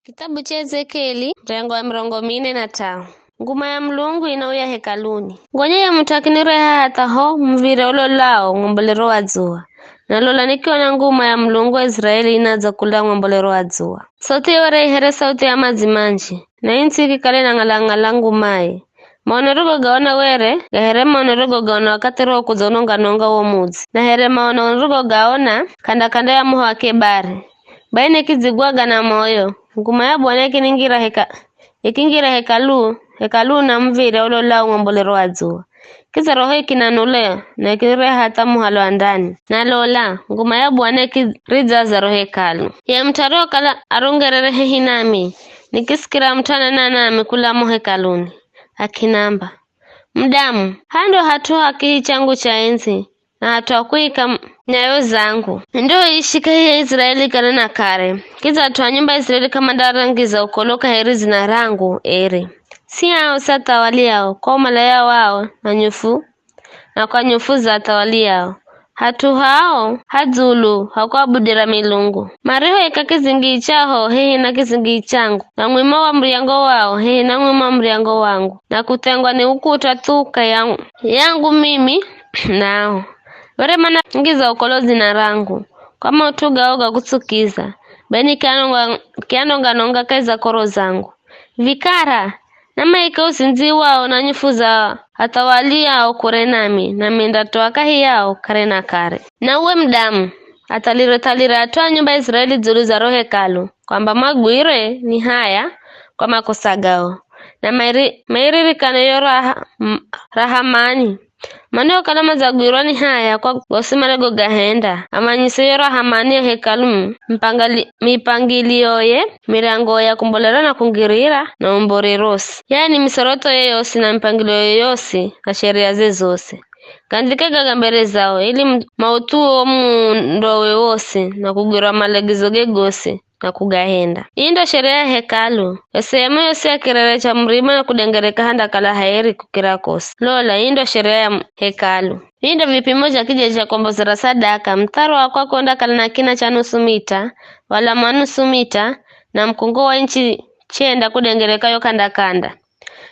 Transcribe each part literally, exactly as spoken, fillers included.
Kitabu cha Ezekieli, mrengo wa mirongo mine na tano. Nguma ya Mulungu inauya hekaluni. Gonya ye mut'u akinireha hatha ho muv̱ire ulolao ng'ombolero wa dzuwa. Na lola nikiona nguma ya Mulungu wa Iziraeli inadza kula ng'ombolero wa dzuwa. Sauti iyo were i here sauti ya madzi manji, na ii nts'i ikikala inang'ala-ng'ala ngumaye. Maonero gogaona were ga here maonero gogaona wakathi roho kudza unonga-nonga wo mudzi, na here maono nirigogaona k'anda-k'anda ya muho wa Kebari. Bai nikidzigwaga na moyo, nguma ya Bwana ikiningira heka-, ikingira hekalu, hekaluni na muv̱ire ulolao ng'ombolero wa dzuwa. Kidza roho ikinanula na ikinireha hatha muhalo wa ndani. Na lola, nguma ya Bwana ikiridzaza ro hekalu. Ye mut'u ariyokala arongerere hehi nami, nikisikira mut'u anena nami kula mo hekaluni, akinamba, "Mudamu, hano ndo hat'u ha kihi changu cha endzi, na hat'u ha kuika m-, nyayo zangu. Ndo ishika hii ya Iziraeli kare na kare. Kidza at'u a nyumba ya Iziraeli k'amandarangiza ukolo kaheri dzina rangu eri. Si ao si athawali ao, kwa umalaya wao, na nyufu, na kwa nyufu za athawali ao. Hat'u hao ha dzulu ha kuabudira milungu. Marihoika kizingii chaho hehi na kizingii changu, na mwimo wa muryango wao hehi na mwimo wa muryango wangu, na kuthengwa ni ukuta thu ka yangu, yangu mimi nao. Were manangiza ukolo dzina rangu, kwa maut'u gao ga kutsukiza, bai nikianonga-, nikianonga-nonga kahi za koro zangu. Vikara, namaike uzindzi wao na nyufu za athawali ao kure nami, nami ndatoa kahi yao kare na kare. Na uwe mudamu, athalire-thalire at'u a nyumba ya Iziraeli dzulu za ro hekalu, kwamba magwirwe ni haya kwa makosa gao, na mairi-, mairirikane yo raha-, m-, rahamani. Mana okala madzagwirwa ni haya kwa gosi marigogahenda, amanyise yo rahamani ya hekalu, mpangali-, mipangilioye, mirango ya kumbolera na kungirira, na umbore rosi, yaani misorothoye yosi na mipangilioye yosi na sheria ze zosi. Gandhike gaga mbere zao, ili m-, mauthuwe wo mundowe wosi na kugwirwa malegezo ge gosi na kugahenda. Ii ndo sheria ya hekalu, yo sehemu yosi ya kirere cha murima na kudengereka handakala hairi kukira kosi. Lola, ii ndo sheria ya m-, hekalu. Ii ndo vipimo zha kijeje cha kwambozera sadaka, mutharo wa kwakwe undakala na kina cha nusu mita, walamu wa nusu mita, na mukungo wa inchi chenda kudengereka yo kanda-kanda.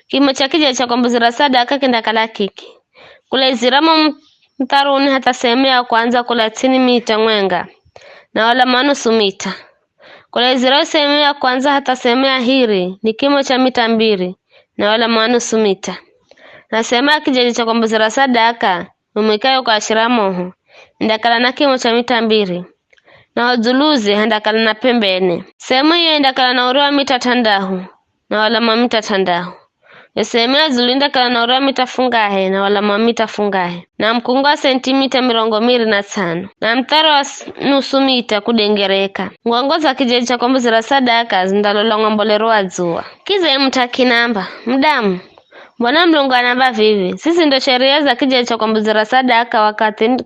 Kimo cha kijeje cha kwambozera sadaka kindakala kiki: kulaizira mo m-, mutharuni hatha sehemu ya kwandza kula ts'ini mita mwenga, na walamu wa nusu mita. Kulaizira yo sehemu ya kwandza hatha sehemu ya hiri ni kimo cha mita mbiri, na walamu wa nusu mita. Na sehemu ya kijeje cha kwambozera sadaka, mumwikayo kuashira moho, indakala na kimo cha mita mbiri, na ho dzuluze handakala na p'embe ne. Sehemu iyo indakala na ure wa mita t'andahu, na walamu wa mita t'andahu. Yo sehemu ya dzulu indakala na ure wa mita fungahe, na walamu wa mita fungahe, na mukungo wa sentimita mirongo miri na tsano, na mutharo wa s-, nusu mita kudengereka. Ngwango za kijeje cha kwambozera sadaka zindalola ng'ombolero wa dzuwa. Kidza ye mut'u akinamba, "Mudamu, Bwana Mulungu anamba vivi, zizi ndo sheria za kijeje cha kwambozera sadaka wakathi nd-,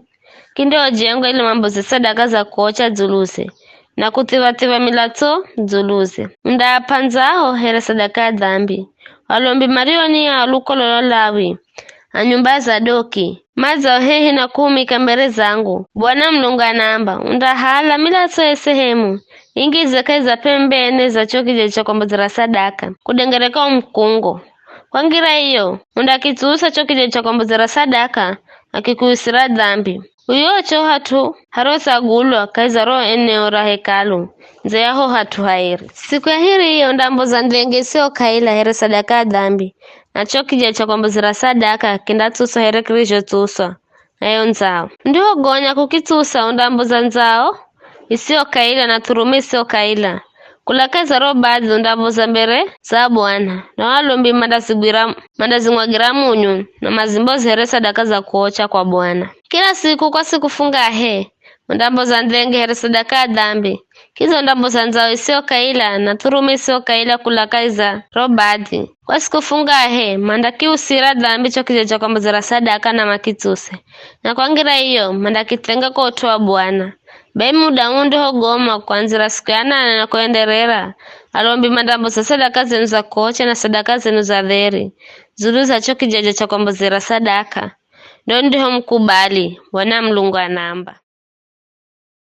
kindiojengwa ili mwamboze sadaka za kuocha dzuluze, na kuthiv̱a-thiv̱a milatso dzuluze. Mundaap'andzaho here sadaka ya dhambi. Walombi mario ni ao lukolo lwa Lawi, a nyumba ya Zadoki, madzao hehi na kuhumika mbere zangu, Bwana Mulungu anaamba, undahala milatso ye sehemu, ingize kahi za p'embe ne za cho kijeje cha kwambozera sadaka, kudengereka wo mukungo. Kwa ngira iyo, undakitsusa cho kijeje cha kwambozera sadaka, akikuusira dhambi. Uyocho hat'u harosagulwa kahi za ro eneo ra hekalu, ndze ya ho hat'u hairi. Siku ya hiri iyo ndamboza ndhenge isiyo kaila here sadaka ya dhambi, na cho kijeje cha kwambozera sadaka kindatsuswa here kirizhotsuswa, nayo ndzao. Ndihogonya kukitsusa undamboza ndzao isiyo kaila na thurume isiyo kaila. Kula kahi za ro badhi undamboza mbere za Bwana, na walombi mandazigwira, mandazimwagira munyu na mazimbozi here sadaka za kuocha kwa Bwana. Kila siku kwa siku fungahe, undamboza ndhenge here sadaka ya dhambi, kidza undamboza ndzao isiyo kaila na thurume isiyo kaila kula kahi za ro badhi. Kwa siku fungahe, mandakiusira dhambi cho kijeje cha kwambozera sadaka na makitsuse. Na kwa ngira iyo, mandakithenga kwa ut'u wa Bwana. Bai muda uu ndihogoma kuandzira siku ya nane na kuenderera, alombi mandamboza sadaka zenu za kuocha na sadaka zenu za dheri, dzulu za cho kijeje cha kwambozera sadaka. Ndo ndihomukubali, Bwana Mulungu anaamba.